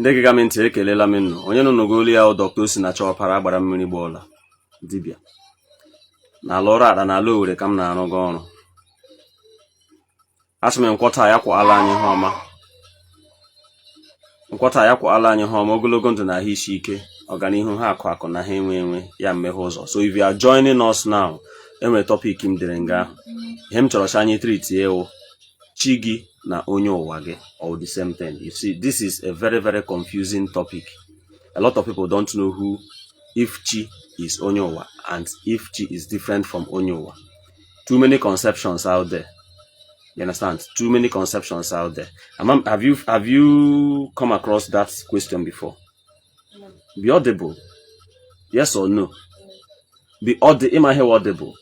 Ndege gamenti ekelela menu. Onye no nogoli ya Dr. Sinacho para gbara mmiri gbola. Dibia. Na lora ada na lo were kam na arụ ọrụ. Asịm nkwọta ya kwa ala anyị homa. Nkwọta ya kwa ala anyị homa ogologo ndụ na ahụ isi ike. Ọganihu ha akụ na ha enwe ya mmeghe ụzọ. So if you are joining us now, enwe topic m dere nga. Ihe m chọrọ anyị treat ewo chi gị na Onye-Uwa gị, all the same thing. You see, this is a very, very confusing topic. A lot of people don't know who, if chi is Onye-Uwa and if chi is different from Onye-Uwa. Too many conceptions out there. You understand? Too many conceptions out there. Have you come across that question before? No. Be audible. Yes or no? Be audible.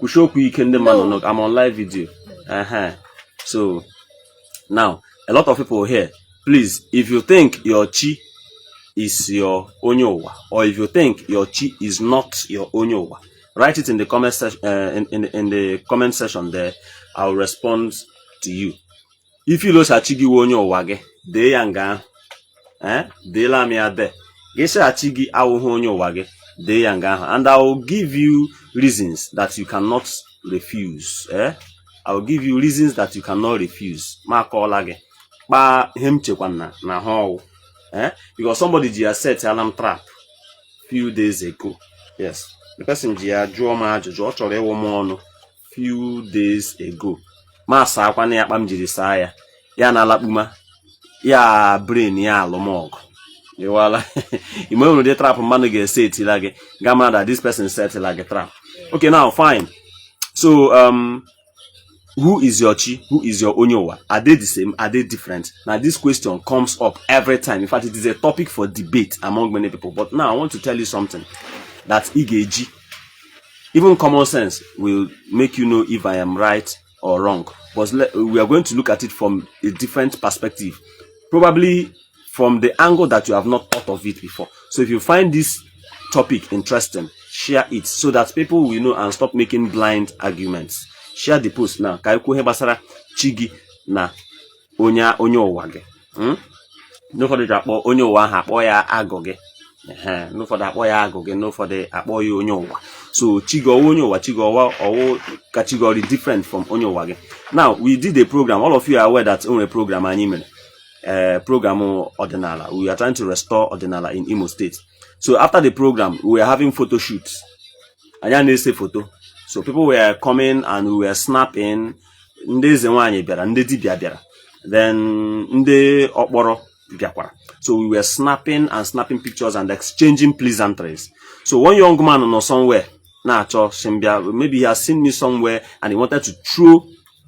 No. I'm on live video. So now a lot of people here, please, if you think your chi is your Onye-Uwa, or if you think your chi is not your Onye-Uwa, write it in the comment section. In the comment section there, I'll respond to you. If you lose a chi gi Onye-Uwa ge, de yanga, de la mi ade. Gese a chi gi awu Onye-Uwa ge, de yanga, and I will give you reasons that you cannot refuse. I will give you reasons that you cannot refuse. Because somebody just set alarm trap few days ago. Yes. The person just drew my few days ago. Masa kwane ya pam jiri saya. Ya na lapuma. Ya brain ya lomog. You wala. You may the trap man get set like gamma that this person set like a trap. Okay, now fine. So who is your chi? Who is your Onye-Uwa? Are they the same? Are they different? Now this question comes up every time. In fact, it is a topic for debate among many people. But now I want to tell you something. That Igeji, even common sense will make you know if I am right or wrong. But we are going to look at it from a different perspective. Probably from the angle that you have not thought of it before. So if you find this topic interesting, share it so that people will know and stop making blind arguments. Share the post now. Kaiku hebasara chigi na Onye-Uwa ge. No for the akpo Onye-Uwa ha akpo ya ago ge. No for the akpo ya ago ge. No for the akpo ya Onye-Uwa. So chigo Onye-Uwa, chigo or category different from Onye-Uwa ge. Now we did a program. All of you are aware that on a program program Omenala. We are trying to restore Omenala in Imo State. So after the program, we were having photo shoots. I didn't say photo. So people were coming and we were snapping. Then so we were snapping pictures and exchanging pleasantries. So one young man or somewhere, maybe he has seen me somewhere and he wanted to throw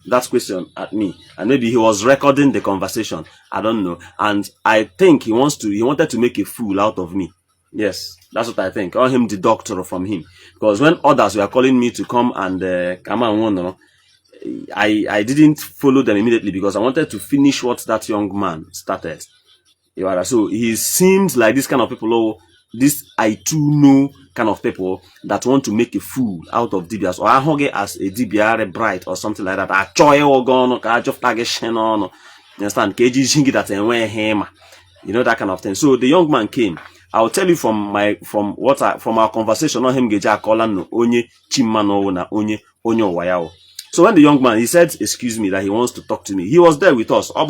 that question at me. And maybe he was recording the conversation. I don't know. And I think he wanted to make a fool out of me. Yes, that's what I think. Or him the doctor from him. Because when others were calling me to come and come and I didn't follow them immediately because I wanted to finish what that young man started. So he seems like this kind of people, this I too know kind of people that want to make a fool out of DBS, or I hug it as a DBR bright or something like that. I joy or gone, I just tag on. You understand? KG that him, you know, that kind of thing. So the young man came. I'll tell you from our conversation on him geja calling onye chimano na Onye-Uwa. So when the young man, he said, excuse me, that he wants to talk to me. He was there with us. He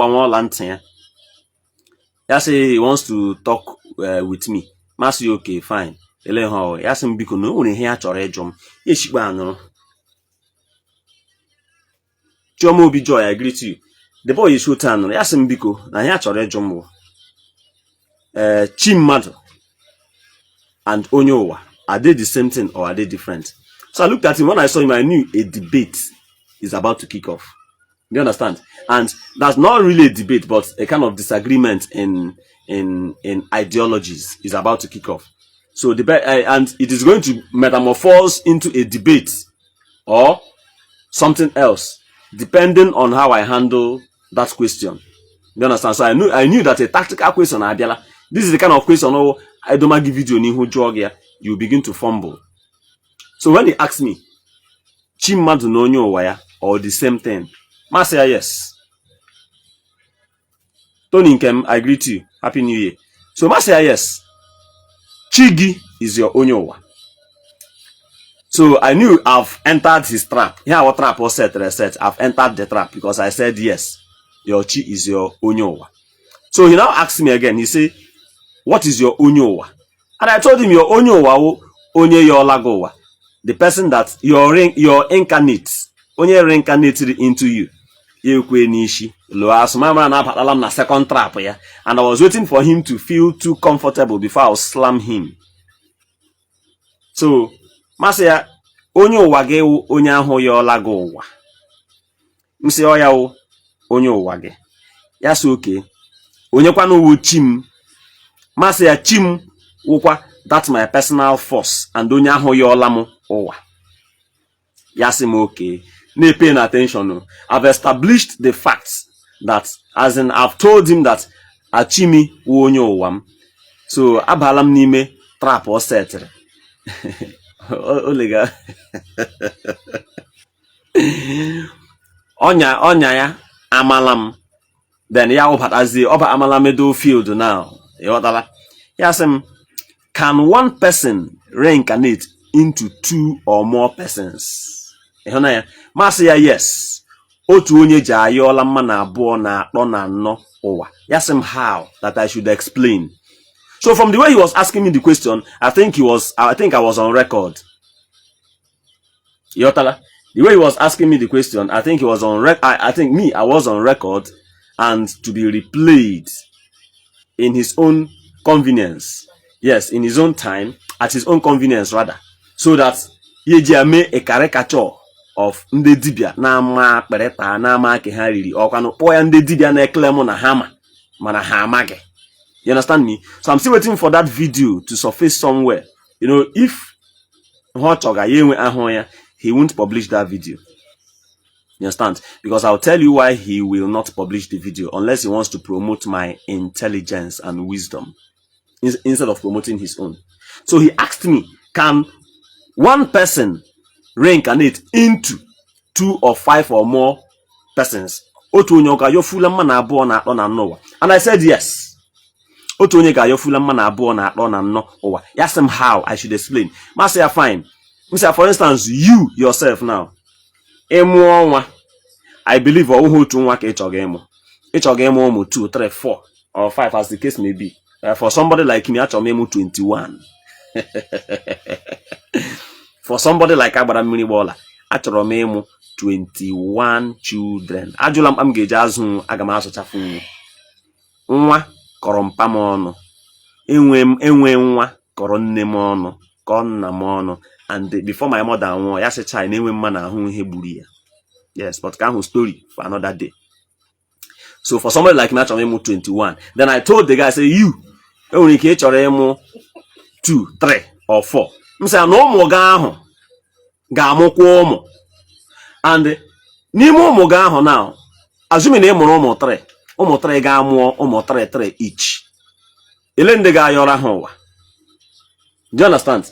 said he wants to talk with me. Masi, okay, fine. He asked him because no one here chore jom. Jomo be joy, I agree to you. The boy is shooting. He asked him because na here chore jom. Chimado and Onye-Uwa, are they the same thing or are they different? So I looked at him. When I saw him, I knew a debate is about to kick off. Do you understand? And that's not really a debate, but a kind of disagreement in ideologies is about to kick off. So and it is going to metamorphose into a debate or something else, depending on how I handle that question. Do you understand? So I knew that a tactical question, this is the kind of question, I don't give video ni jog here, you begin to fumble. So when he asked me, Chimadu no Onye-Uwa or the same thing, I say yes. Tony Nkem, I greet you. Happy New Year. So ma say yes. Chigi is your Onye-Uwa. So I knew I've entered his trap. Here our trap was set, reset. I've entered the trap because I said yes. Your Chi is your Onye-Uwa. So he now asked me again. He said, what is your Onye-Uwa? And I told him your Onye-Uwa, Onye-Uwa, the person that your incarnate, Onye reincarnated into you. Ishi. Na second trap, yeah. And I was waiting for him to feel too comfortable before I would slam him. So, Masaya, Onye-Uwa ge onye ahụ ya olago ụwa. Msi oya o Onye-Uwa ge. Ya so okay. Onye kwanu wu chim. Masaya chim wukwa, that's my personal force. And onye ahụ ya olamu ụwa. Ya sim okay. Nay paying attention. I've established the facts that, as in, I've told him that Achimi wu Onye-Uwa. So abalam nime trap or set. Olega. Onya ya amalam. Then ya oba amalam middle field now. He asked him, can one person reincarnate into two or more persons? Masaya yes. Otu onye ji ayola mana abụọ na atọ na anọ ụwa. He asked him how that I should explain. So from the way he was asking me the question, I think I was on record. Yotala. The way he was asking me the question, I think he was on record. I was on record, and to be replayed in his own convenience. Yes, in his own time, at his own convenience rather. So that ye may a caricature of Ndi Dibia na ma pereta na ma ke hariri or kwano poya Ndi Dibia na eklemo na hama mana hamage. You understand me? So I'm still waiting for that video to surface somewhere. You know, if he won't publish that video. You understand? Because I'll tell you why he will not publish the video unless he wants to promote my intelligence and wisdom instead of promoting his own. So he asked me, can one person reincarnate into 2 or 5 or more persons? And I said yes. Ask him how I should explain. Masaya fine. For instance, you yourself now. I believe 2, 3, 4, or 5 as the case may be. For somebody like me, 21. For somebody like Abara Minibola, 21 children. Ajulam Amgejazun Agamaso Chafu. Korompamono. Enwe nwa koronne mono. Konna mono. And before my mother won, I said, "Child, enwe mana hu ihe gburu ya." Yes, but can story for another day. So for somebody like Nacho 21, then I told the guy, I say, you only ke chore 2, 3, or 4. I say no mo ga ahu. Ga amokwo omo. And n'ime ụmụ ga ahụ now, assuming na ịmụrụ ụmụ 3, ụmụ 3 ga amụọ ụmụ 3 each. Ele ndị ga ayọra ha ụwa. Do you understand?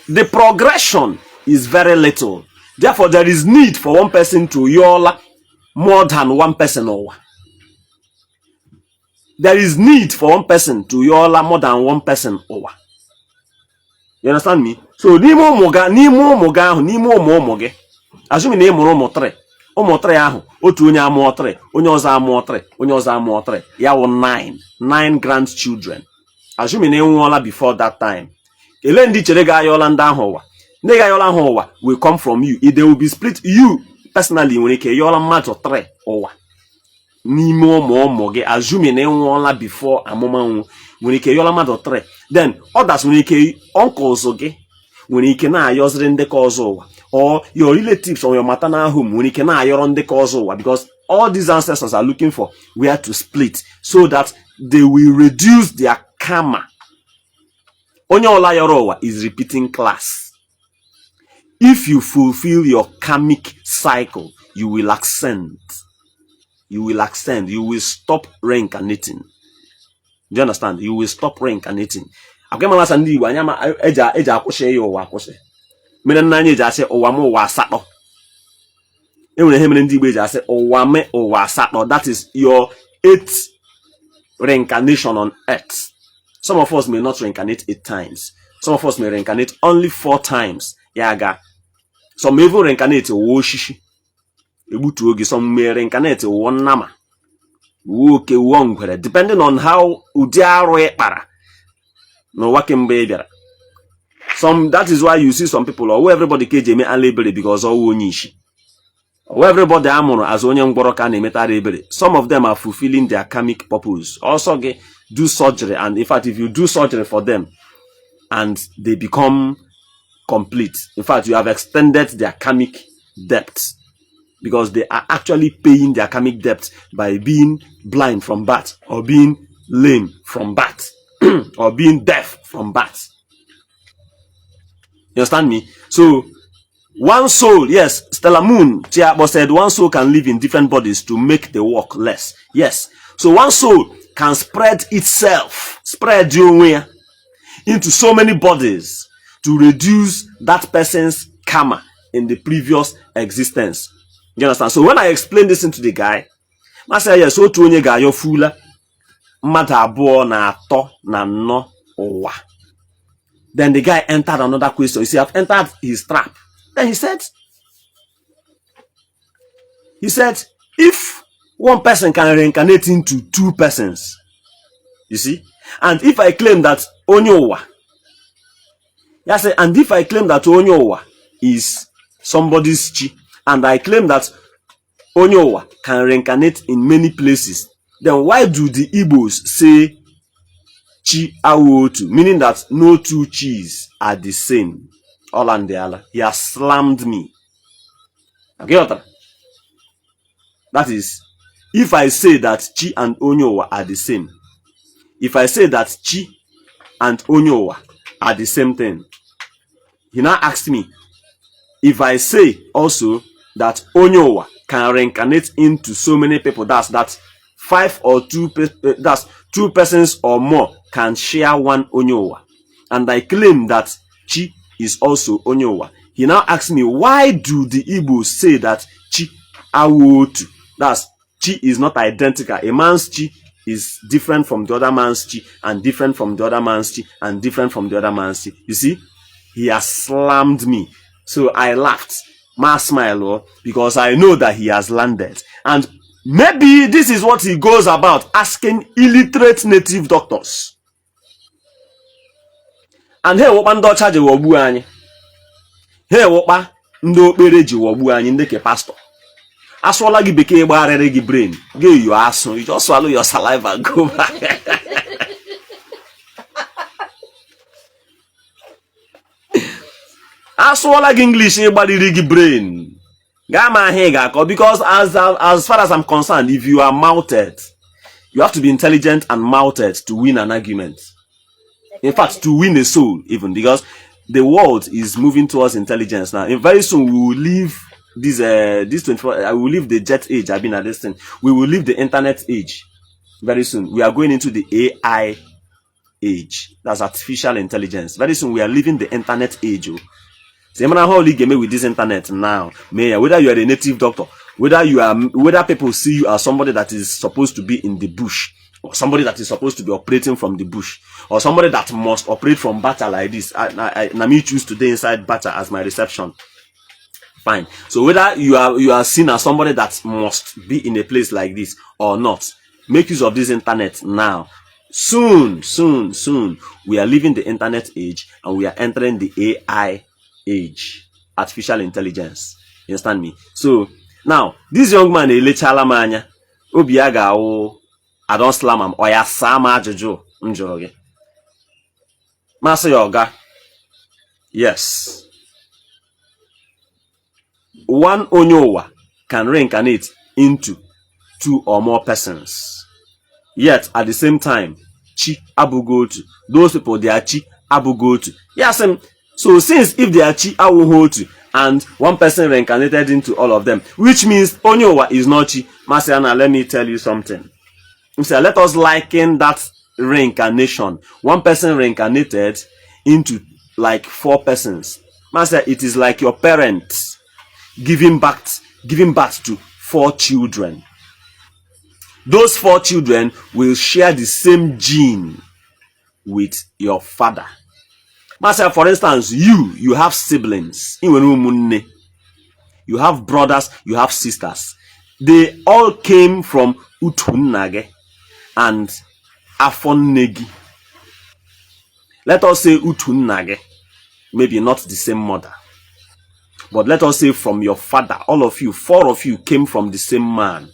The progression is very little. Therefore, there is need for one person to yola more than one person over. There is need for one person to yola more than one person over. You understand me? So, nimo moga, assuming name mo 3. Omo 3 ahu, otu onye amụọ 3, onye ọzọ amụọ 3, onye ọzọ amụọ 3. Ya wụ 9 grandchildren. Assuming name nwụọla before that time. Ele ndị chere ga ayola ndị ahụ ụwa. Ndị ga ayola ahụ ụwa will come from you. They will be split. You personally nwere ike yola mmadụ 3 ụwa. N'ime ụmụ gị, assuming na nwụọla before amụma nwụ, nwere ike yola mmadụ 3. Then others nwere ike uncles gị nwere ike na-ayọziri ndị ka ọzọ ụwa. Or your relatives or your maternal home when you can because all these ancestors are looking for where to split so that they will reduce their karma. Onye-Uwa Yorowa is repeating class. If you fulfill your karmic cycle, you will ascend. You will ascend. You will stop reincarnating. Do you understand? You will stop reincarnating. Ndi Igbo anyama eja akwụshe ya ụwa akwụshe. Mene nanye ji ase owame ụwa asatọ. Enwere ihe mere Ndi Igbo ji ase owame ụwa asatọ. That is your 8th reincarnation on earth. Some of us may not reincarnate 8 times. Some of us may reincarnate only 4 times. Yaga. Some even reincarnate wo shishi. Some may reincarnate one nama. Depending on how udiaro para. No working baby. That is why you see some people or everybody KJ and label because all Ishi. Or everybody amono as Onye-Uwa can emeta. Some of them are fulfilling their karmic purpose. Also do surgery, and in fact, if you do surgery for them and they become complete, in fact, you have extended their karmic depth because they are actually paying their karmic debt by being blind from birth, or being lame from birth, or being deaf from birth. You understand me? So one soul, yes, Stella Moon Chiabo said one soul can live in different bodies to make the work less. Yes. So one soul can spread itself, spread your way into so many bodies to reduce that person's karma in the previous existence. You understand? So when I explain this into the guy, I say, yes, so to onye ga yo fula mata abo na ato na no owa. Then the guy entered another question. You see, I've entered his trap. Then he said, if one person can reincarnate into 2 persons, you see, and if I claim that Onye-Uwa, yes, and if I claim that Onye-Uwa is somebody's chi, and I claim that Onye-Uwa can reincarnate in many places, then why do the Igbos say chi awotu, meaning that no 2 chis are the same? All and the other. He has slammed me. Okay, that is, if I say that Chi and Onye-Uwa are the same, if I say that Chi and Onye-Uwa are the same thing, he now asked me, if I say also that Onye-Uwa can reincarnate into so many people, that's 5 or 2, that's 2 persons or more can share one Onye-Uwa, and I claim that Chi is also Onye-Uwa, he now asks me, why do the Igbos say that Chi awotu? That's chi is not identical. A man's chi is different from the other man's chi, and different from the other man's chi, and different from the other man's chi. You see, he has slammed me. So I laughed, my smile, because I know that he has landed. And maybe this is what he goes about asking illiterate native doctors. And hey, what ndo charge wobu anyi? Hey, what ndo okpere ji wobu anyi ndeke pastor? Aswala gi bekee gbarere gi brain. Go your ass, you just swallow your saliva and go back. Aswala gi English gbarere gi brain. Gama hega, because as far as I'm concerned, if you are mounted, you have to be intelligent and mounted to win an argument. In fact, to win a soul, even, because the world is moving towards intelligence now. And very soon we will leave this 24. I will leave the jet age. I've been at this thing. We will leave the internet age. Very soon we are going into the AI age. That's artificial intelligence. Very soon we are leaving the internet age. So with this internet now, whether you are a native doctor, whether people see you as somebody that is supposed to be in the bush, or somebody that is supposed to be operating from the bush, or somebody that must operate from Bata like this. I me choose today inside Bata as my reception. Fine. So whether you are seen as somebody that must be in a place like this or not, make use of this internet now. Soon, we are leaving the internet age and we are entering the AI age, artificial intelligence. You understand me? So now this young man, Elechala Manya, Obiaga, I don't slam him. Oya sama jojo njoroge. Master Yoga. Yes. One Onye-Uwa can reincarnate into 2 or more persons. Yet at the same time, Chi abugotu. Those people, they are Chi abugotu. Yes, so since if they are Chi abugotu and one person reincarnated into all of them, which means Onye-Uwa is not Chi. Master, let me tell you something. So let us liken that reincarnation. One person reincarnated into like 4 persons. Master, it is like your parents giving birth to 4 children. Those 4 children will share the same gene. with your father. Myself, for instance, you have siblings. You have brothers, you have sisters. They all came from Utunnage and Afonnegi. Let us say Utunnage, maybe not the same mother. But let us say from your father, all of you, 4 of you came from the same man.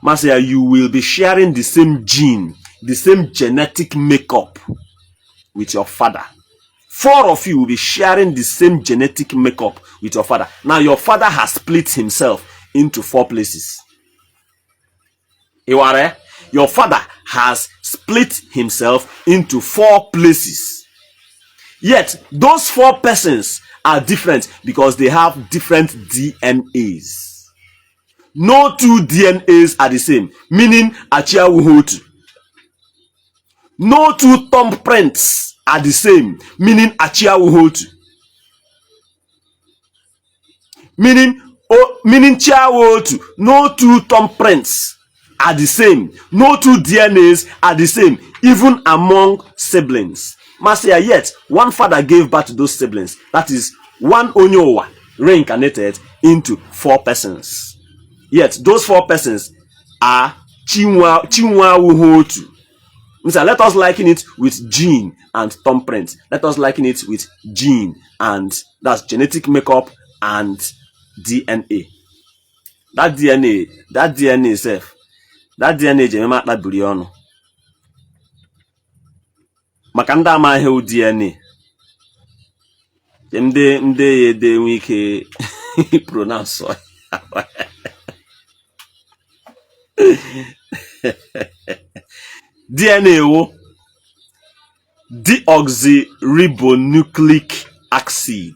Master, you will be sharing the same gene, the same genetic makeup with your father. 4 of you will be sharing the same genetic makeup with your father. Now, your father has split himself into 4 places. Iware, your father has split himself into 4 places. Yet, those 4 persons are different because they have different DNAs. No 2 DNAs are the same, meaning Achiawuhotu. No 2 thumbprints are the same, meaning Achiawuhotu. Meaning Chiawotu. No 2 thumbprints are the same. No 2 DNAs are the same, even among siblings. Master, yet one father gave birth to those siblings. That is one Onye-Uwa reincarnated into 4 persons. Yet those 4 persons are Chinwawuhotu. Let us liken it with gene and thumbprint. Let us liken it with gene and that's genetic makeup and DNA. That DNA itself. That DNA jemema akpabiri ọnụ. Maka ndị amaghị DNA. Ndị ede nwe ike pronounce. DNA wo deoxyribonucleic acid.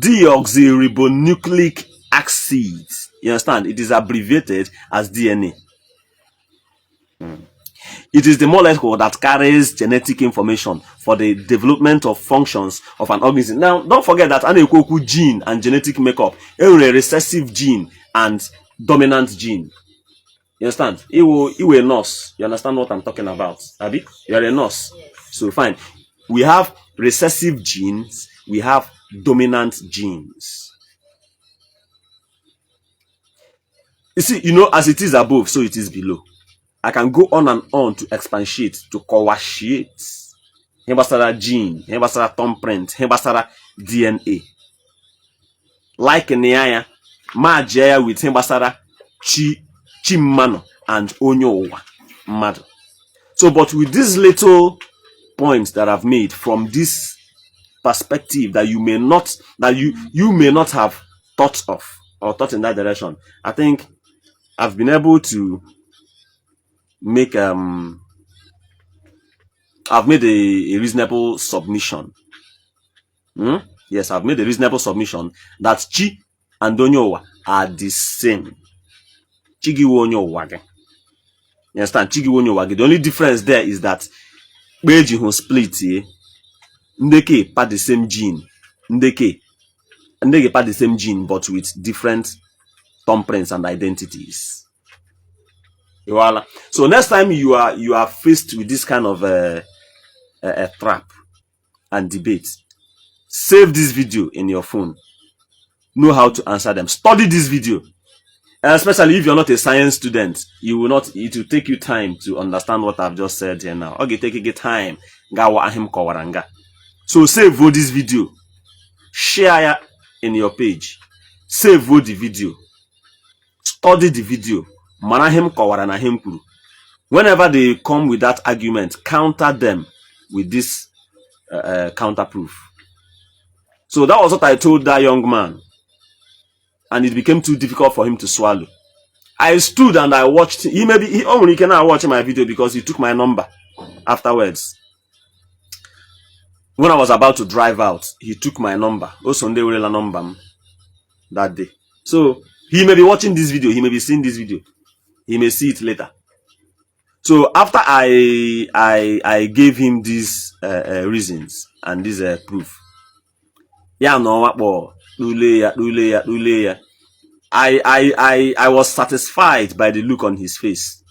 Deoxyribonucleic acid. You understand? It is abbreviated as DNA. It is the molecule that carries genetic information for the development of functions of an organism. Now, don't forget that an gene and genetic makeup, a recessive gene and dominant gene. You understand? You a nurse. You understand what I'm talking about? Abi? You're a nurse. Yes. So fine. We have recessive genes. We have dominant genes. You see, as it is above, so it is below. I can go on and on to expatiate, to coagulate. Hebasara gene, hebasara thumbprint, hebasara DNA. Like Neaya, Majaya with hebasara Chimmano and Onye-Uwa Mad. So, but with these little points that I've made from this perspective that you may not have thought of or thought in that direction, I think I've been able to make I've made a reasonable submission. Yes, I've made a reasonable submission that Chi and Onye-Uwa are the same. Chigiwo Onye-Uwa. You understand? Chigiwo Onye-Uwa. The only difference there is that Beji who split here. Ndeke part the same gene. Ndeke part the same gene, but with different thumbprints and identities. So next time you are faced with this kind of a trap and debate, save this video in your phone. Know how to answer them. Study this video. Especially if you're not a science student, it will take you time to understand what I've just said here now. Okay, take a time. So save this video. Share in your page. Save the video. Study the video. Whenever they come with that argument, counter them with this counter proof. So that was what I told that young man. And it became too difficult for him to swallow. I stood and I watched. He only cannot watch my video because he took my number afterwards. When I was about to drive out, he took my number. Also, they were number that day. So he may be watching this video. He may be seeing this video. He may see it later. So after I gave him these reasons and this proof, I was satisfied by the look on his face.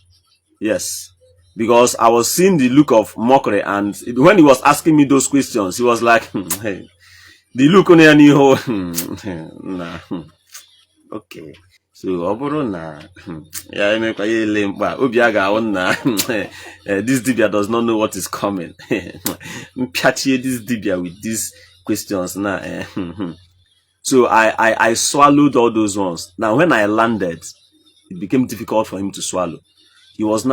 Yes, because I was seeing the look of mockery, and when he was asking me those questions, he was like, hey, the look on your nah. Okay. So Oborona, yeah, this dibia does not know what is coming. This dibia with these questions now. So I swallowed all those ones. Now when I landed, it became difficult for him to swallow. He was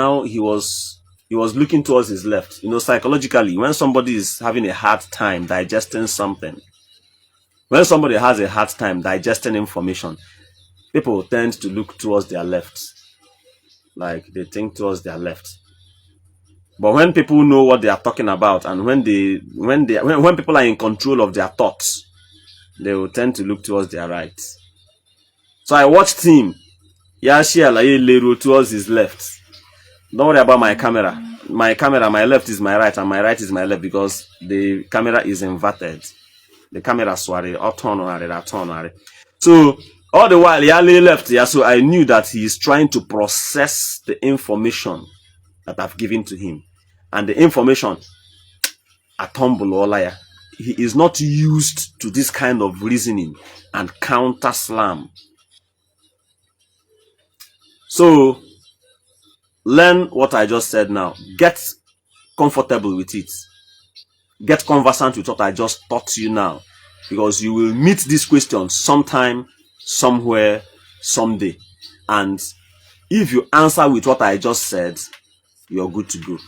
looking towards his left. You know, psychologically, when somebody is having a hard time digesting something, when somebody has a hard time digesting information, people tend to look towards their left. Like they think towards their left. But when people know what they are talking about, and when people are in control of their thoughts, they will tend to look towards their right. So I watched him. Yashi towards his left. Don't worry about my camera. My left is my right, and my right is my left, because the camera is inverted. The camera sware or turn. So all the while Yale left, yeah. So I knew that he is trying to process the information that I've given to him. And the information a tumble or liar. He is not used to this kind of reasoning and counter slam. So learn what I just said now. Get comfortable with it. Get conversant with what I just taught you now. Because you will meet this question sometime, somewhere, someday. And if you answer with what I just said, you're good to go.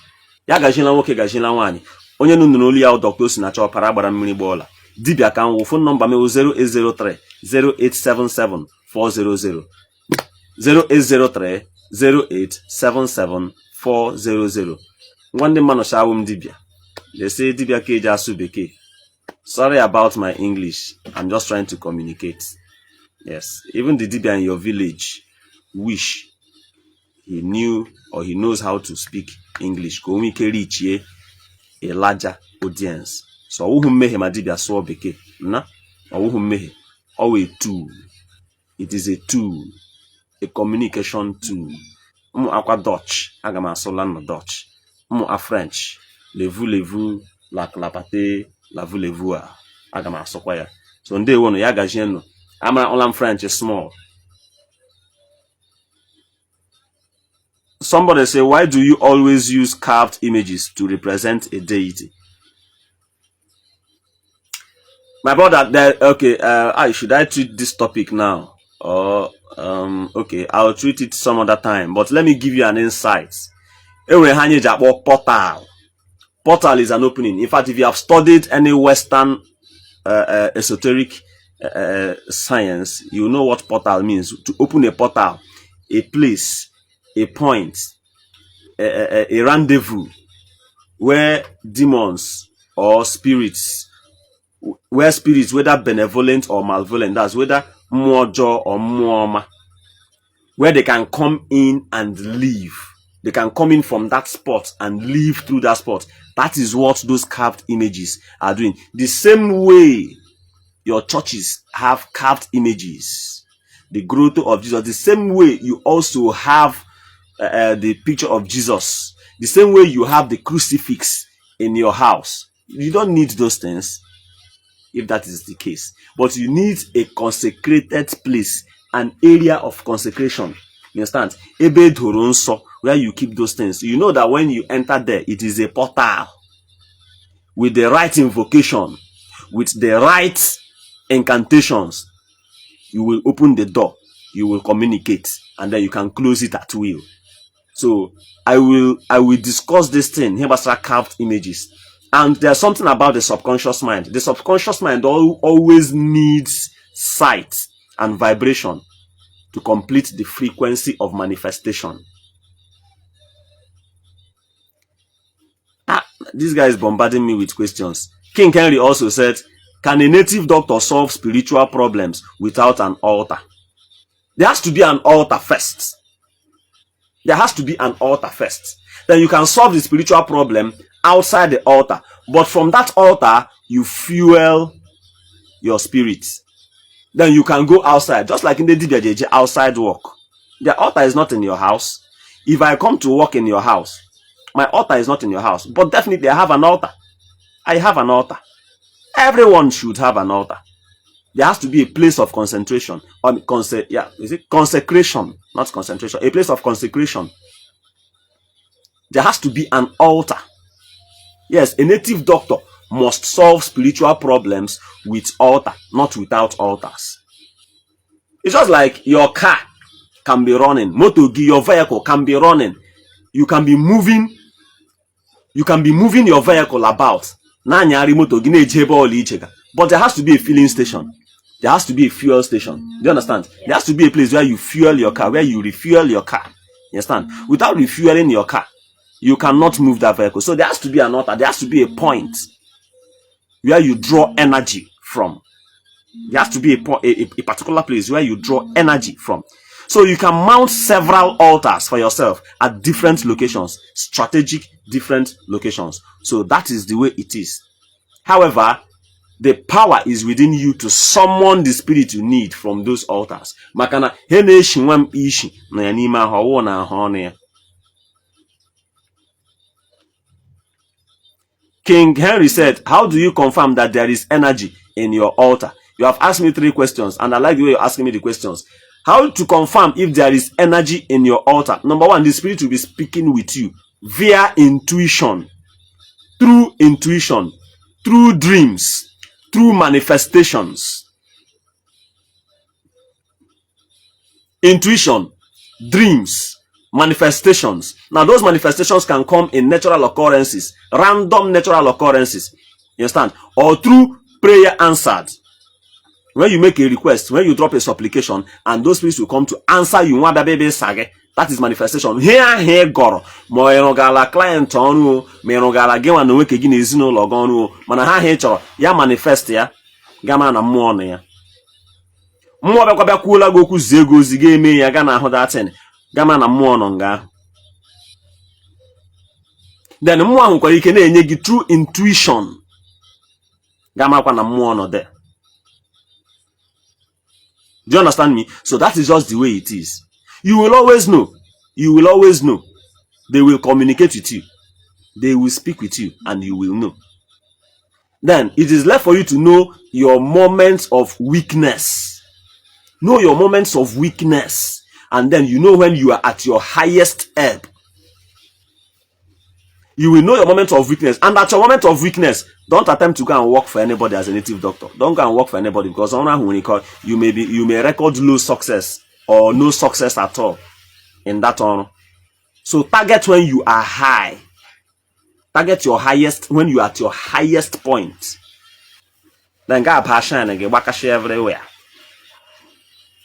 Ya gajila nwoke gajila nwanyị. Onye nunu oli ya Dr. Osinacha opara agbara mmiri gbola. Dibia ka nwo phone number me 0803 0877 400. 0803 0877 400. One day man shawum dibia. They say dibia keja asu beke. Sorry about my English. I'm just trying to communicate. Yes, even the dibia in your village wish he knew or he knows how to speak English. Go we can reach a larger audience. So who mehe madibia so beke na or who mehe always tool. It is a tool, a communication tool. Aqua Dutch, agama solan Dutch. A French, levu la clapate la voulez-vous agama sokwaya. So nde wono ya gajeno. Amara olam French is small. Somebody say, why do you always use carved images to represent a deity? My brother, okay, should I treat this topic now? Or, okay, I'll treat it some other time. But let me give you an insight. Portal. Portal is an opening. In fact, if you have studied any Western esoteric science, you know what portal means. To open a portal, a place, a point, a rendezvous where demons or spirits, whether benevolent or malevolent, that's whether mojo or muoma, where they can come in and leave. They can come in from that spot and leave through that spot. That is what those carved images are doing. The same way your churches have carved images, the grotto of Jesus, the same way you also have the picture of Jesus, the same way you have the crucifix in your house. You don't need those things if that is the case, but you need a consecrated place, an area of consecration. You understand? Ebe doronso, where you keep those things. You know that when you enter there, it is a portal with the right invocation, with the right incantations. You will open the door, you will communicate, and then you can close it at will. So I will discuss this thing here about carved images. And there's something about the subconscious mind. The subconscious mind always needs sight and vibration to complete the frequency of manifestation. This guy is bombarding me with questions. King Henry also said, can a native doctor solve spiritual problems without an altar? There has to be an altar first. There has to be an altar first. Then you can solve the spiritual problem outside the altar. But from that altar, you fuel your spirit. Then you can go outside, just like in the DJJ outside work. The altar is not in your house. If I come to work in your house, My altar is not in your house, but definitely I have an altar. I have an altar. Everyone should have an altar. There has to be a place of concentration. Consecration, not concentration. A place of consecration. There has to be an altar. Yes, a native doctor must solve spiritual problems with altar, not without altars. It's just like your car can be running. Motogi, your vehicle can be running. You can be moving your vehicle about. But there has to be a filling station. There has to be a fuel station. Do you understand? There has to be a place where you fuel your car, where you refuel your car. You understand? Without refueling your car, you cannot move that vehicle. So there has to be an altar. There has to be a point where you draw energy from. There has to be a particular place where you draw energy from. So you can mount several altars for yourself at different locations, strategic different locations. So that is the way it is. However, the power is within you to summon the spirit you need from those altars. Makana Ishi na King Henry said, how do you confirm that there is energy in your altar? You have asked me 3 questions, and I like the way you're asking me the questions. How to confirm if there is energy in your altar? Number 1, the spirit will be speaking with you via intuition, through dreams, through manifestations. Intuition, dreams, manifestations. Now those manifestations can come in natural occurrences, random natural occurrences, you understand, or through prayer answered. When you make a request, when you drop a supplication, and those spirits will come to answer you, that is manifestation. Here goro mo client onu me gewa no weke gi na ezinụlọ ga onu mana ha chọrọ ya manifest ya gama na mmụọ na ya. Mmụọ bịakwa bịakwuola gị okwu zie gị ozi ga-eme ya ga na ahụ datin gama na mmụọ nọ nga ahụ. Then mmụọ ahụ kwara ike na-enye gị true intuition gama kwa na mmụọ nọ there. Do you understand me? So that is just the way it is. You will always know. You will always know. They will communicate with you. They will speak with you, and you will know. Then it is left for you to know your moments of weakness. Know your moments of weakness. And then you know when you are at your highest ebb. You will know your moment of weakness. And at your moment of weakness, don't attempt to go and work for anybody as a native doctor. Don't go and work for anybody, because you may record low success or no success at all in that honor. So target when you are high. Target your highest when you are at your highest point. Then go passion and get wakashi everywhere.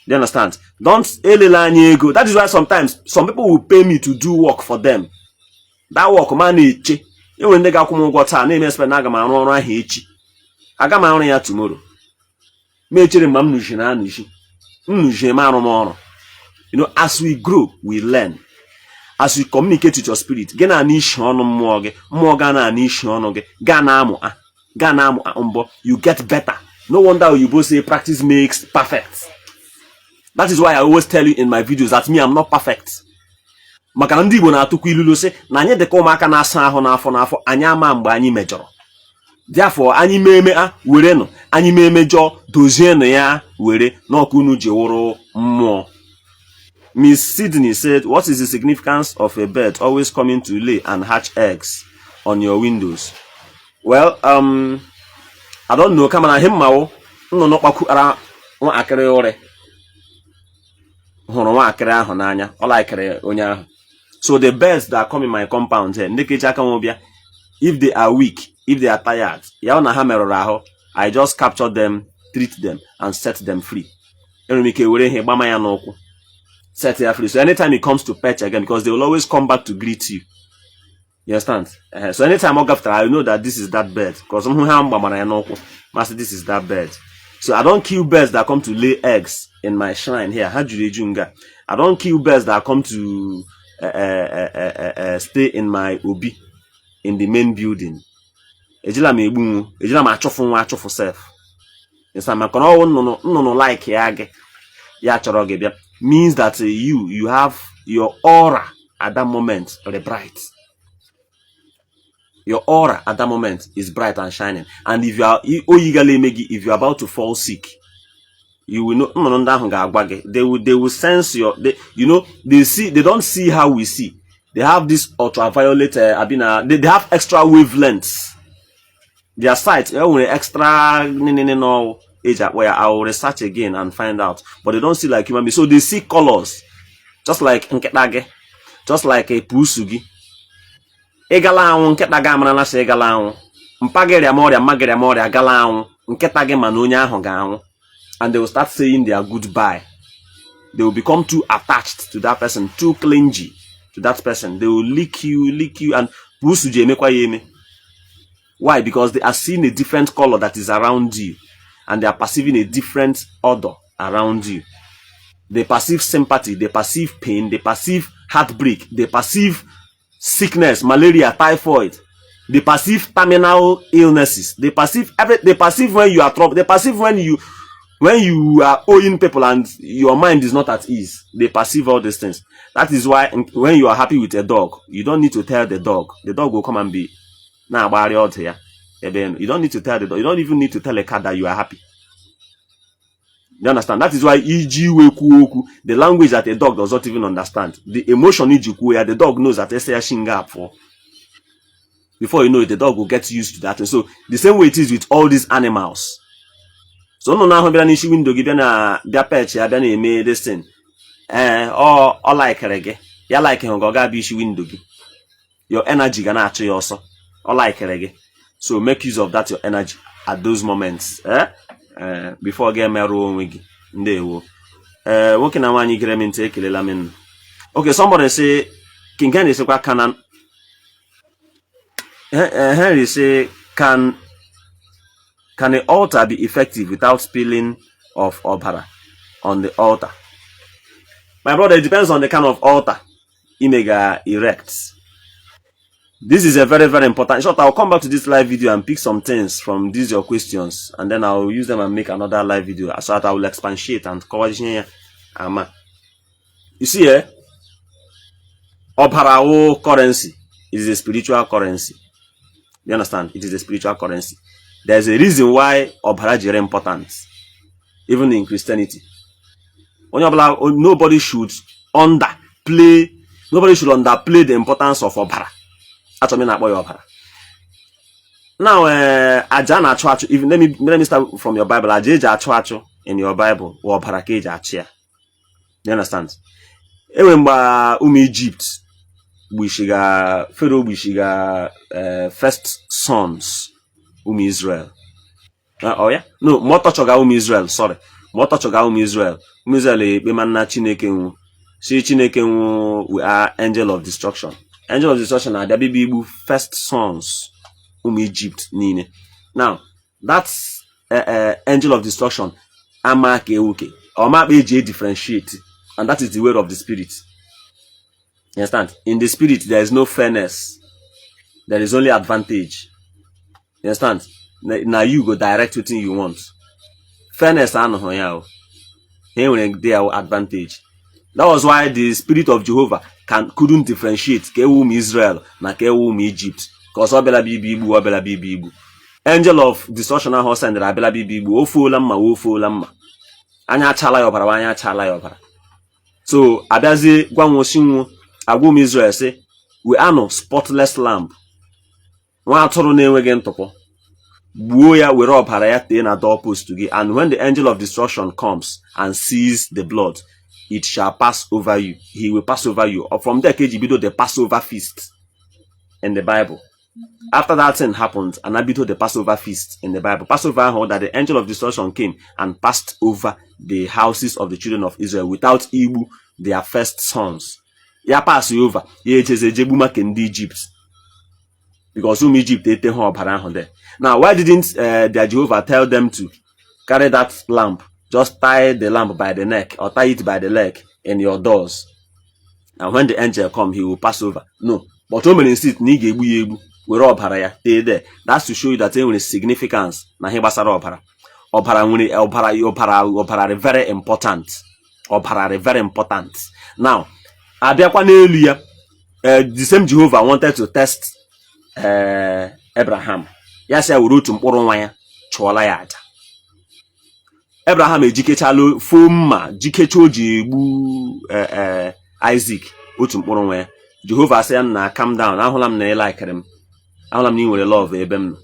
Do you understand? Don't ego. That is why sometimes some people will pay me to do work for them. That work man eche. When they got come got time, they spend aga man run echi. Aga man ya tomorrow. Me chere mam nushina nushi. You know, as we grow, we learn. As we communicate with your spirit, gana nishi ono mwoge, mwogana nishi onoge, gana amu umbo, you get better. No wonder you both say practice makes perfect. That is why I always tell you in my videos that me, I'm not perfect. Maka Ndi Igbo na-atụkwa ilulu sị na anyị dịka ụmụaka na-asa ahụ n'afọ anyị ama mgbe anyị mejọrọ. Therefore anyị meme were nụ anyị memejọ dozie nụ ya were n'ọkụ unu ji wụrụ mmụọ. Miss Sydney said, what is the significance of a bird always coming to lay and hatch eggs on your windows? Well, I don't know. Kama na him mawo nnụnụ kpakwara nwa akịrị ore hụrụ nwa akịrị ahụ n'anya ọ laikere onye ahụ. So the birds that come in my compound here, if they are weak, if they are tired, I just capture them, treat them, and set them free. Set them free. So anytime it comes to perch again, because they will always come back to greet you. You understand? So anytime I go after, I know that this is that bird. Because this is that bird. So I don't kill birds that come to lay eggs in my shrine here. I don't kill birds that come to stay in my obi in the main building. Ejila ma achofu self. Yes, I'm no like ya choro ge bia means that you have your aura at that moment very bright. Your aura at that moment is bright and shining. And if you are if you are about to fall sick, you will know they will sense your they don't see how we see. They have this ultraviolet they have extra wavelengths. Their sight extra age where I will research again and find out. But they don't see like human beings. So they see colors. Just like nketage, just like a pusugi. Egala nketaga amana se egala anwu. Mpagere amoria magere amoria gala anwu. Nketage manonya ahụ ga anwu. And they will start saying their goodbye. They will become too attached to that person, too clingy to that person. They will lick you, and pusuji emekwa yeme. Why? Because they are seeing a different color that is around you, and they are perceiving a different odor around you. They perceive sympathy, they perceive pain, they perceive heartbreak, they perceive sickness, malaria, typhoid, they perceive terminal illnesses, they perceive they perceive when you are troubled, they perceive when you are owing people and your mind is not at ease. They perceive all these things. That is why when you are happy with a dog, you don't need to tell the dog. The dog will come and be now out here. You don't need to tell the dog. You don't even need to tell a cat that you are happy. You understand? That is why the language that a dog does not even understand. The emotion the dog knows that it's a shinga for. Before you know it, the dog will get used to that. And so the same way it is with all these animals. So no now be an issue window give na their pet ya be na eme this thing. Or like rege. Ya like him go ga be issue window gi. Your energy ga na acho you also. Or like rege. So make use of that your energy at those moments. Before get meru onwe gi. Ndewo. Woke na wanyi gere me nte ekelela me. Okay, somebody say King Henry say kwa Canaan. Henry say can an altar be effective without spilling of obara on the altar? My brother, it depends on the kind of altar Imega erects. This is a very, very important. In short, I'll come back to this live video and pick some things from these your questions, and then I'll use them and make another live video so that I will expatiate and cover here. You see here, obara currency is a spiritual currency. You understand? It is a spiritual currency. There's a reason why obara is important, even in Christianity. Nobody should underplay the importance of obara. That's what I mean by obara. Now, even let me start from your Bible. Aja in your Bible, obara keja achia. You understand? Even Egypt, Pharaoh first sons. Israel. Oh yeah? No, Motochoga Israel, sorry. Motochoga Israel. Israel be manna Chineke wu. Si Chineke wu, we are angel of destruction. Angel of destruction are the baby first sons Egypt nine. Now, that's angel of destruction. Amake uke. Or maybe differentiate. And that is the word of the spirit. You understand? In the spirit, there is no fairness. There is only advantage. You understand? Now you go direct with thing you want. Fairness and their advantage. That was why the spirit of Jehovah couldn't differentiate Kewum Israel na Kewum Egypt. Because Obela Bibu. Angel of destruction and horse and Rabela Bibu. Ofo lamma. Anya chala yobara. So Adazi Gwamoshinwu Agwu Israel say, we are no spotless lamb. And when the angel of destruction comes and sees the blood, it shall pass over you. He will pass over you. Or from there, KGB the Passover feast in the Bible. After that thing happened, and I the Passover feast in the Bible. Passover that the angel of destruction came and passed over the houses of the children of Israel without Igbo, their first sons. Ya pass you over. Ye cheze jebuma kendi Egypt. Because Egypt they take her there. Now, why didn't their Jehovah tell them to carry that lamp? Just tie the lamp by the neck or tie it by the leg in your doors. And when the angel come, he will pass over. No. But when sit we rob haraya stay there. That's to show you that there is significance. Na hebasara opara. Opara very important. Opara very important. Now, the same Jehovah wanted to test Abraham ya sị ya were otu mkpụrụ nwa ya chụọla ya aja. Abraham ejikechalụ fo mma jikecha o ji egbu Isaac otu mkpụrụ nwa ya. Jehova sị ya na calm down, ahụla m na ị laikere m, ahụla m na ị nwere love ebe m nọ,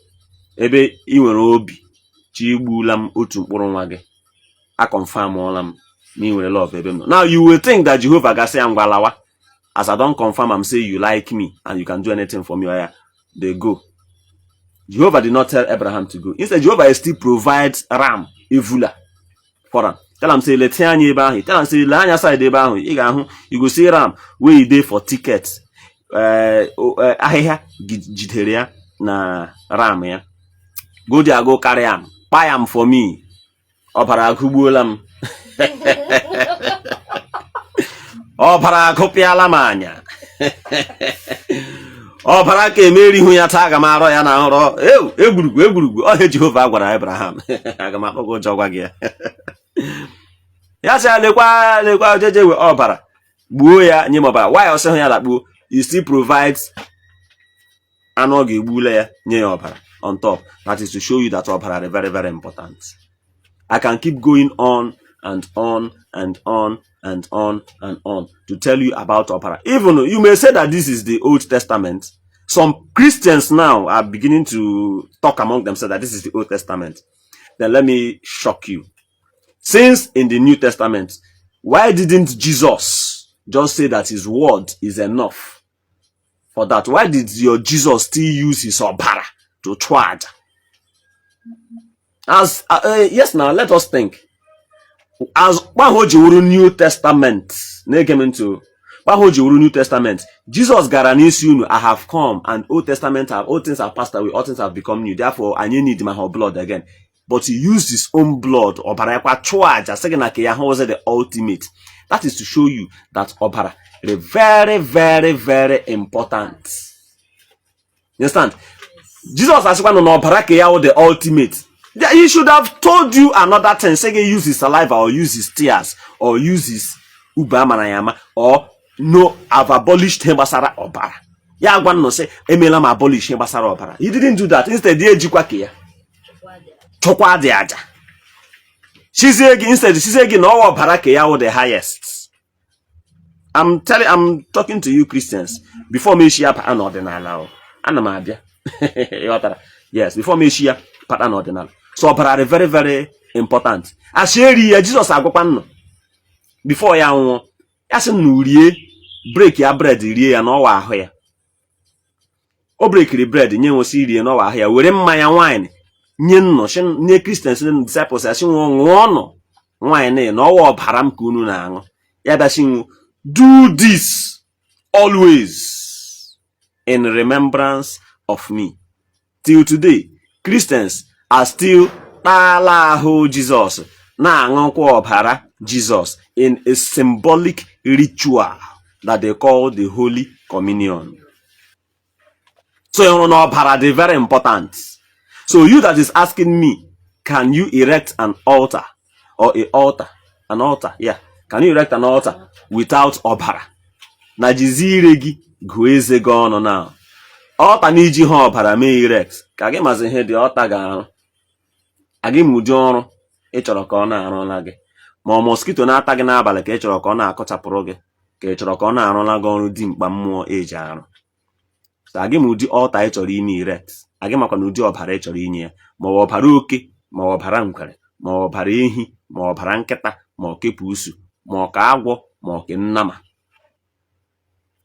ebe ị nwere obi chi igbula m otu mkpụrụ nwa gị, a confirm ọla m na ị nwere love ebe m nọ. Now you will think that Jehovah ga-asị ya ngwa lawa, as I don't confirm am say you like me and you can do anything for me, or yeah, they go. Jehovah did not tell Abraham to go. Instead, Jehovah still provides ram, evula, for him. Tell him say let's anya ebe ahụ. Tell him say le anya side ebe ahụ. Ị ga-ahụ, you go see ram where you dey for tickets. Ahịhịa jidere ya na ram ya. Go there, go carry am. Buy am for me. Ọbara agụgbuola m. Ọbara agụpịala m anya. Ọbara ka emeri ihu ya taa, aga m arọ ya na nrọ. Egwurugwu ọhịa Jehova gwara Abraham. Aga m akpọ gị ụjọ gwa gị ya. Ya sị ya lekwa jeje we ọbara gbuo ya nye m ọbara. Why ọsị hụ ya lakpuo? He still provides anụ ọ ga-egbule ya nye ya ọbara on top. That is to show you that ọbara is very, very important. I can keep going on and on and on and on and on to tell you about opera. Even you may say that this is the Old Testament. Some Christians now are beginning to talk among themselves that this is the Old Testament. Then let me shock you. Since in the New Testament, why didn't Jesus just say that his word is enough for that? Why did your Jesus still use his opera to charge? As yes, now let us think. As New Testament, New Testament, Jesus guarantees I have come, and Old Testament all things have passed away, all things have become new. Therefore, I need my whole blood again. But he used his own blood, the ultimate. That is to show you that opera is very, very, very important. You understand? Jesus has one on opera the ultimate. He should have told you another thing. Say use his saliva or use his tears or use his ubamanayama or no, I've abolished him basara opera. Ya gwan no say emelam abolish him basara opera. He didn't do that. Instead, he ejikwa chokwa de aja. Instead she said no opera ke ya the highest. I'm talking to you Christians. Before me share pattern Ọmenala. Ana m abia. Yes, before me share pattern Ọmenala. So opera is very, very important. As Jesus agwakwan before ya nwụọ, ya sị na rie break ya bread rie ya n'ọwa ahụ ya. O breakiri bread nye nwosi rie n'ọwa ahụ ya, were mmanya wine nye nye Christians and disciples ya sị ṅụọ nọ wine n'ọwa ọbara m ka unu na-aṅụ. Ya bịa sị do this always in remembrance of me. Till today, Christians are still Talahu Jesus na aṅụkwa ọbara Jesus in a symbolic ritual that they call the Holy Communion. So you know ọbara is very important. So you that is asking me, can you erect an altar or an altar? Yeah, can you erect an altar without ọbara? Na jizire gị gụọ eze gị ọnụ now. Altar n'iji ha ọbara mee erect. Ka gị mazi ihe dị altar ga-arụ. Agị mụdị ọrụ ị chọrọ ka ọ na-arụla gị. Ma mosquito na-ata gị n'abalị ka ị chọrọ ka ọ na-akọchapụrụ gị, ka ị chọrọ ka ọ na-arụla gị ọrụ dị mkpa mmụọ eji arụ. So agị mụdị altar ị chọrọ ime erect. Agị makwa na ụdị ọbara ị chọrọ inye ya, ma ọbara oke, ma ọbara nkwere, ma ọbara ehi, ma ọbara nkịta, ma ọkepusu, ma ọka agwọ, ma ọke nnama.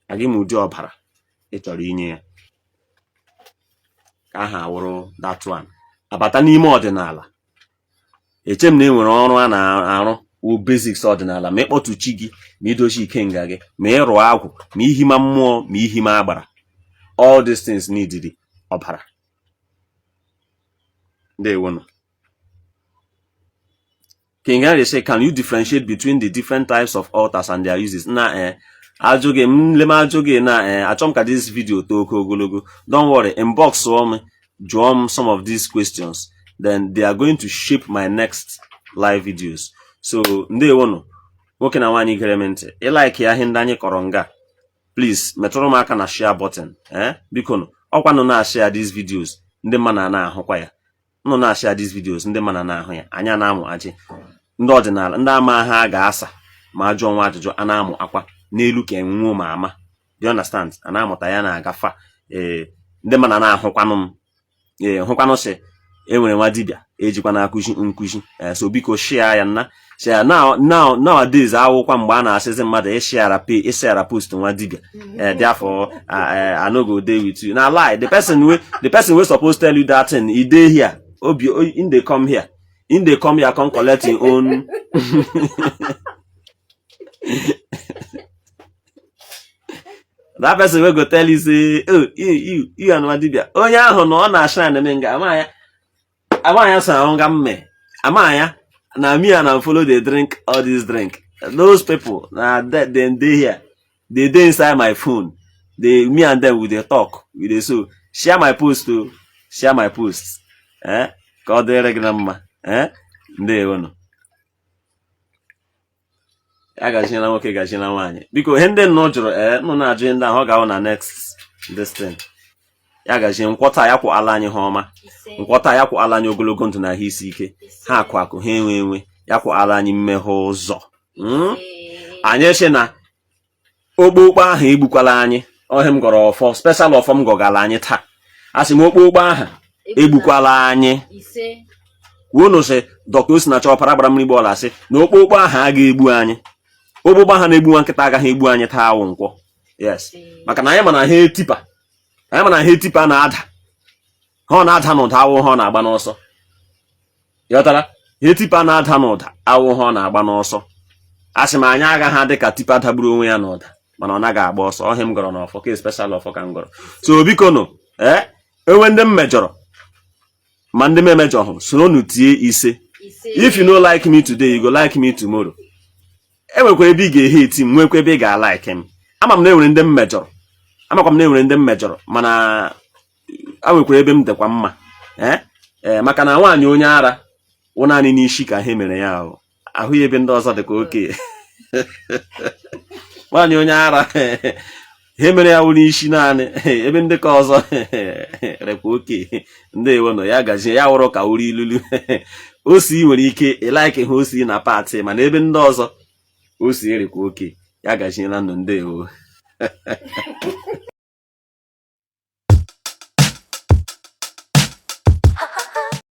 Agị mụdị ọbara ị chọrọ inye ya. Ka aha wụrụ that one. Abata n'ime ọdịnala. Echem na enwere ọrụ a na-arụ wụ basics ọdịnala, ma ịkpọtụ chi gị, ma idochi ikenga gị, ma ịrụ agwụ, ma ihima mmụọ, ma ihima agbara. All these things need ọbara. Ndewono. King Henry say, can you differentiate between the different types of altars and their uses? Na ajụghị m lema ajụghị na achọm ka this video toko ogologo. Don't worry, inbox me, jụọ some of these questions. Then they are going to shape my next live videos. So ndewono. Nwoke na nwaanyị gere m ntị. Ị like ya ihe ndị anyị kọrọ nga. Please metụrụ m aka na share button. Biko ọkwa nọ na-share these videos ndị mmadụ na-ahụkwa ya nọ na-share these videos ndị mmadụ na-ahụ ya anya na-amụ ajị ndị ọdịnala ndị ama ha ga-asa ma ajụọ nwa ajụjụ a na-amụ akwa n'elu ka enwuo ma ama do you understand a na-amụta ya na-agafa ndị mmadụ na-ahụkwanụ m hụkwanụ si enwere nwa dibịa ejikwa na-akụzi nkụzi so biko share ya na share nowadays awụkwa mgbe a na-asịzi mmadụ ishare post nwa dibịa therefore I no go dey with you na lie the person wey suppose tell you that thing e dey here in dey come here come collect your own that person wey go tell you say oh you and nwa dibịa onye ahụ na ọ na-ashine me nga amaya sa nga mme amaya na me and I follow they drink all this drink those people na then they here they dey inside my phone me and them we dey talk we dey so share my post to share my post ka ọ dịrị gị na mma ndewo nọ ya gajina nwoke gajina nwaanyị biko ihe ndị nnụ jụrụ nụ na-ajụ ndị ahụ ọ ga-ahụ na next this thing ya gaji nkwọta ya kwụ ala anyị ha ọma nkwọta ya kwụ ala anyị ogologo ndụ na ahụ isi ike ha akụ ha enwe ya kwụ ala anyị mmeghe ụzọ anyị eche na okpokpo ahụ egbukwala anyị ọhịa m gọrọ ọfọ special ọfọ m gọgala anyị taa asị m okpokpo ahụ egbukwala anyị kwuo sị dọkịta Osinachi ọpara gbara mmiri bọọlụ asị na okpokpo ahụ a ga-egbu anyị okpokpo ahụ na-egbu nwa nkịta agaghị egbu anyị taa awụ nkwọ yes maka na anyị ma na ha etipa na-ada ha ọ na-ada n'ụda awụ ha ọ na-agba n'ọsọ yọtara ha etipa na-ada n'ụda awụ ha ọ na-agba n'ọsọ asị m anyị agaghị adị ka tipa dagburu onwe ya n'ụda mana ọ naghị agba ọsọ ọhịa m gọrọ n'ọfọ ka special ọfọ ka m gọrọ so biko nụ enwe ndị m mejọrọ ma ndị m emejọhụ soro nụ tie ise if you no like me today you go like me tomorrow enwekwa ebe ị ga-eheti m nwekwa ebe ị ga-alike m ama m na enwere ndị m mejọrọ amakwa m na enwere ndị m mejọrọ mana a nwekwara ebe m dịkwa mma maka na nwaanyị onye ara wụ naanị n'isi ka ha mere ya ahụ ya ebe ndị ọzọ dịka oke nwaanyị onye ara ha mere ya wụ n'isi naanị ebe ndị ka ọzọ rekwa oke ndị ewe nọ ya gazie ya wụrụ ka wuru ilulu osi nwere ike ịlaike ha osi na paati mana ebe ndị ọzọ osi erekwa oke ya gazie na ndụ ndị ewo